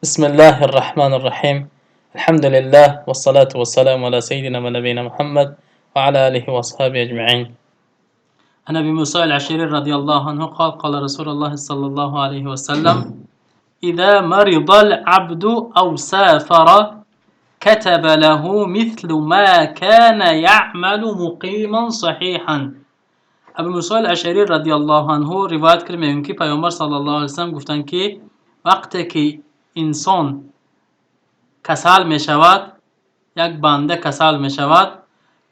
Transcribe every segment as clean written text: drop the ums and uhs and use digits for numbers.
بسم الله الرحمن الرحيم، الحمد لله والصلاة والسلام على سيدنا ونبينا محمد وعلى آله وأصحابه أجمعين. عن أبي موسى الأشعري رضي الله عنه قال: قال رسول الله صلى الله عليه وسلم: إذا مرض العبد أو سافر كتب له مثل ما كان يعمل مقيما صحيحا. Абу Мусо Ашарӣ رضي الله عنه ривоят кард, мегӯянд, ки Паёмбар صلى الله عليه وسلم гуфтанд, ки вақте ки инсон касал мешавад, як банда касал мешавад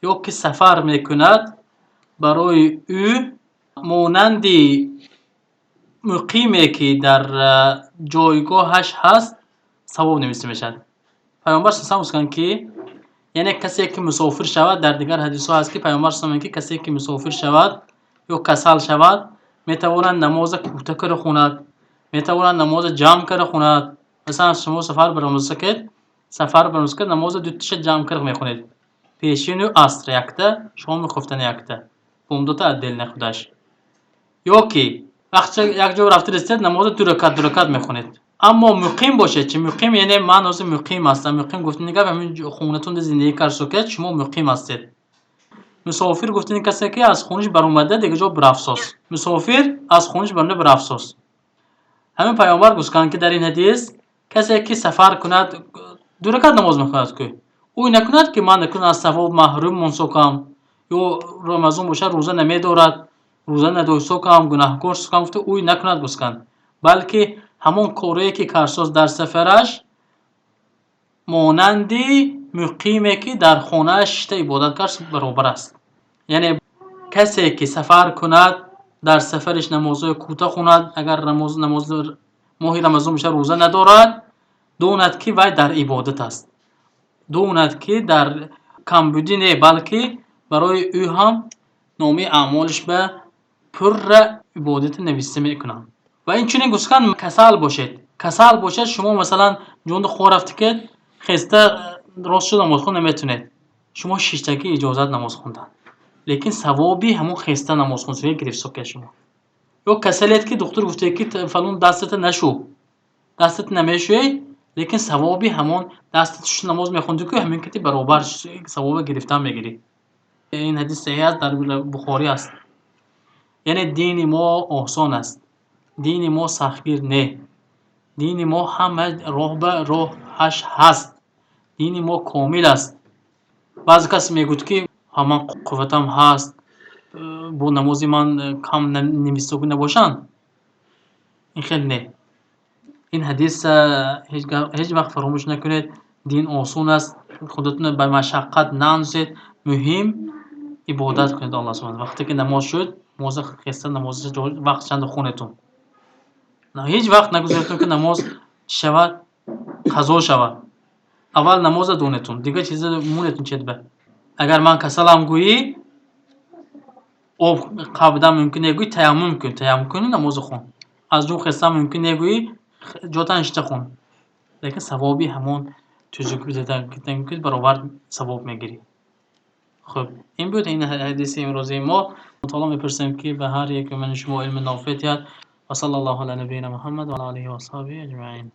ё ки сафар мекунад, барои ӯ монанди муқиме, ки дар ҷойгоҳаш ҳаст, савоб нависта мешавад. Паёмбар с гуфтанд, ки яъне касе ки мусофир шавад, дар дигар ҳадисҳо ҳаст, ки Паёмбар с ки касе ки мусофир шавад ё касал шавад, метавонад намоза кӯта карда хонад, метавонад намоза ҷамъ карда хонад. Масалан, шумо сафар баромадед, сафар баромадед, намоза дуташа ҷамъ карда мехонед: пешину аср якта, шоми хуфтана якта, бомдота отдельно худаш. Ё ки вақте як ҷо рафта расидед, намоза ду ракат, ду ракат мехонед. Аммо муқим бошед чи? Муқим яъне ман ҳозир муқим ҳастам. Муқим гуфтани гап ҳамин хонатонда зиндагӣ кард, шумо муқим ҳастед. Мусофир гуфтани касе ки аз хонаш баромада, дигар ҷо бирафсоз. Мусофир аз хонаш баромада бирафсоз. Ҳамин Паёмбар гуфтанд, ки дар ин ҳадис касе ки сафар кунад, ду ракат намоз мехонад, ку ӯ накунад, ки ман накун аз савоб маҳрум монсокам, ё Рамазон бошад, рӯза намедорад, рӯза надоштсокам, гунаҳкор сокам гуфта, ӯй накунад, гуфтанд, балки ҳамон корое ки карсоз дар сафараш, монанди муқиме, ки дар хонааш шишта ибодат кард, баробар аст. Яъне касе ки сафар кунад, дар сафариш намозҳои кӯта хонад, агар намоз моҳи Рамазон бошад, рӯза надорад, донад, ки вай дар ибодат аст, донад, ки дар камбудӣ не, балки барои ӯ ҳам номаи аъмолаш ба пурра ибодати нависта мекунанд. Ва инчунин гуфтанд, касал бошед, касал бошад шумо, масалан, ҷонда хор рафта, ки хеста рост шуд, намозхон наметавонед, шумо шиштагӣ иҷозат намоз хондан, лекин савоби ҳамон хеста намозхонсоӣ гирифтсокия шумо. Ё касалет, ки духтур гуфта, ки фалон дастата нашу, дастата намешӯӣ, лекин савоби ҳамон дастата шуш намоз мехондӣ, ку ҳамин кати баробар савоба гирифтан мегирӣ. Ин ҳадис саҳеҳ аст, дар Бухорӣ аст. Яъне дини мо осон аст, дини мо сахтгир не, дини мо ҳама роҳ ба роҳаш ҳаст, дини мо комил аст. Баъзе кас мегӯяд, ки ман қувватам ҳаст, бо намози ман кам нависогӣ набошанд. Ин хел не. Ин ҳадис ҳеҷ вақт фаромӯш накунед. Дин осон аст, худатонро ба машаққат наандозед. Муҳим ибодат кунед Аллоҳ субҳона. Вақте ки намоз шуд, намоза хеста, намоз вақт чанда хонедтон. Ҳеҷ вақт нагузоредтон, ки намоз чӣ шавад, қазо шавад. Аввал намоза донедтон, дигар чиза монедтон чет ба. Агар ман касалам гӯӣ, об қабдан мумкин не гӯӣ, таяммум кун, таяммум куни, намозо хон. Аз ҷо хестан мумкин не гӯӣ, ҷотан шишта хон. Лекин савоби ҳамон тузук баробар савоб мегирӣ. Хуб, ин буд ин ҳадиси имрӯзаи мо. Таоло мепурсем, ки ба ҳар яке мани шумо илми нофеъ диҳад. وصلى الله على نبينا محمد وعلى آله وأصحابه أجمعين.